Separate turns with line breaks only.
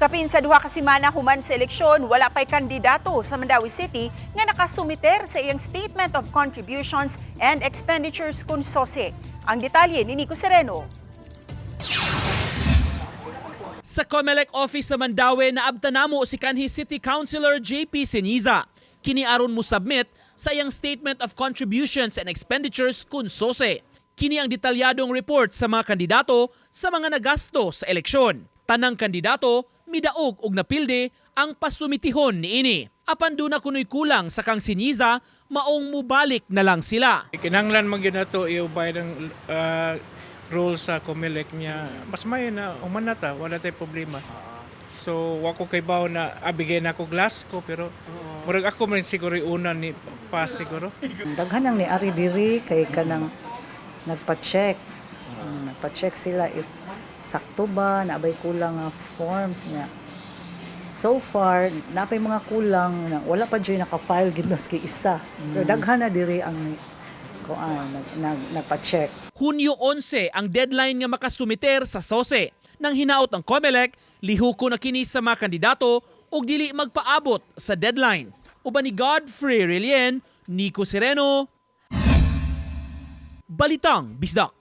Kapin sa 2 ka semana human sa eleksyon, wala pa'y kandidato sa Mandaue City nga nakasumiter sa iyang Statement of Contributions and Expenditures kun SOCE. Ang detalye ni Nico Sereno.
Sa COMELEC office sa Mandaue, naabta namo si kanhi City Councilor JP Seniza. Kini aron mo submit sa iyang Statement of Contributions and Expenditures kun SOCE. Kini ang detalyadong report sa mga kandidato sa mga nagasto sa eleksyon. Tanang kandidato midaog og napilde ang pasumitihon niini. Apan duna kuno'y kulang sa kang Seniza, maong mubalik na lang sila.
Kinahanglan man gyud nato i-obey ang rule sa COMELEC niya. Mas may na human na ta, wala tay problema. So wa ko kaybaw na abigay na ako glass ko, pero murag ako man siguro yung una ni pa siguro.
Daghan ang niari diri kay kanang nagpa-check. Nagpa-check sila if sakto ba, naabay kulang nga forms niya. So far, napay mga kulang na wala pa jud naka-file gid maski isa. Pero daghan na diri ang kuan nag, nag, nagpa-check.
Hunyo 11 ang deadline nga makasumiter sa SOCE. Nang hinaot ang COMELEC, lihuko na kini sa mga kandidato ug dili magpaabot sa deadline. Uban ni Godfrey Relien, Nico Sereno, Balitang Bisdak.